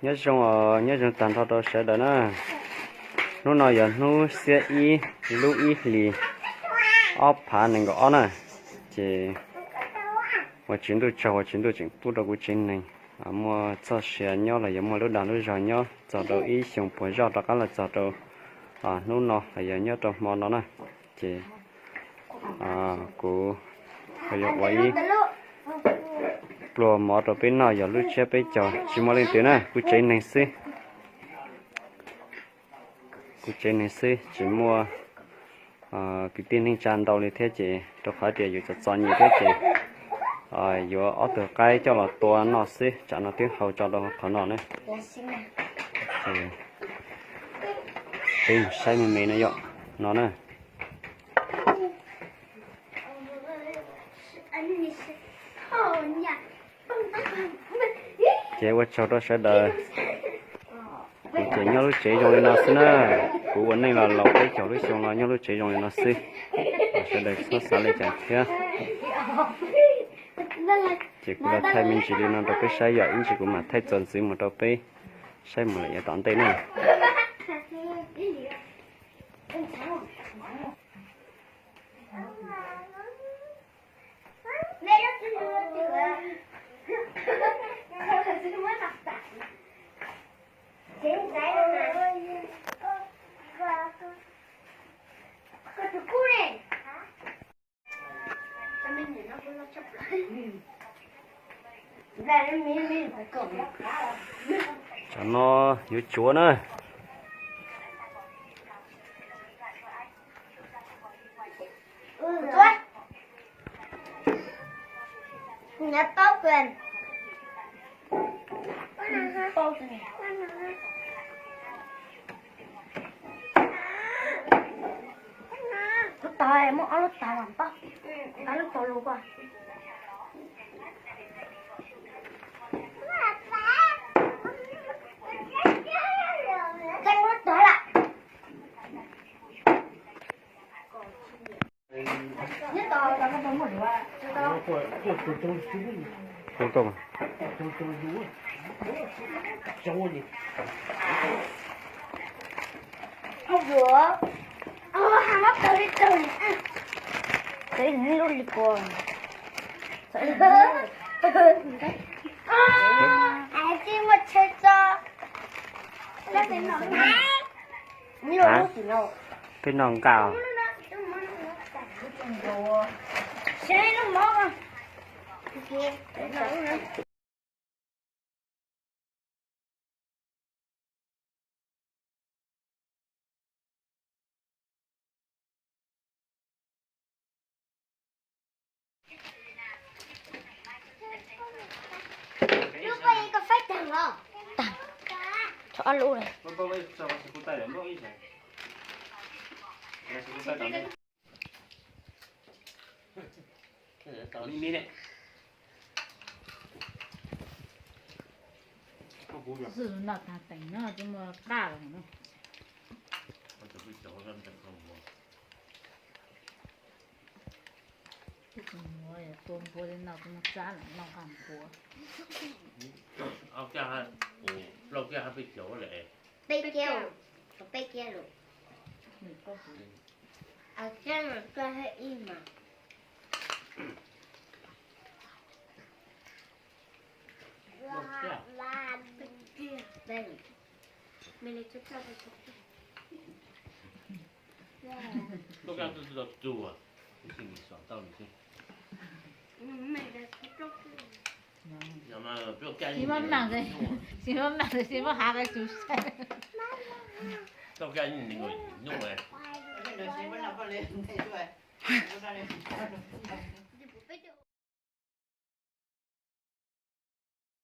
Nyob zoo, nyob zoo tag nrho rau sawv daws na. Hnub no yog hnub xiab ib lub ib hlis ob phav nees nkaum ob na. Ces ua Tswv Ntuj tsaug uas Tswv Ntuj tseem pub rau kuv tsev neeg muaj txoj sia nyob los yog muaj lub dag lub zog nyob txog rau ib xyoos puas zoj rov qab los txog rau hnub no los yog nyob rau hmo no na. Ces kuv yuav ua ib pluag mov rau peb noj, yog lub tsiab peb caug tsis muaj leej twg na, kuv tsev neeg xwb. Kuv tsev neeg xwb tsis muaj kwv tij neej tsa ntau li thiab, ces rau qhov tias yus txom txom nyem thiab ces yuav ob tug qaib coj los tua noj xwb, tsam no twb hau tso rau qhov no na. Peb mus saib me me no yom, no na. Ces ua tsaug rau sawv daws. Kuv ces nyob lub tsev zoo li no xwb na. Kuv ua neej los laus peb caug lub xyoo no nyob lub tsev zoo li no xwb. Sawv daws txhob xav li cas thiab. Ces kuv los thaij me ntsis li no rau peb saib, yog ib ntsis kuv mam thaij txuas ntxiv mus rau peb saib mus lawm yav tom ntej na. Tsam no yuav tsuav na. Lub tog muab ob lub tog los pab, ob lub tog lus ko. Txeeb lub tog lawm. Ua, ha mab tawg li tawg li, tawg li lub li ko. Tsis muaj chaw tso. Peb noj nqaj. Tag, tshuav ob lub lawm. Xwb noj tag teem no twb muaj qaj los no. Tus muam tua npua li no kuv mus tsab lawm noj qaj npua. Peb kiag, peb kiag lawm. Thiab no koj haj ib mas. Tsis muaj meej, tsis muaj hav, tsis muaj hav.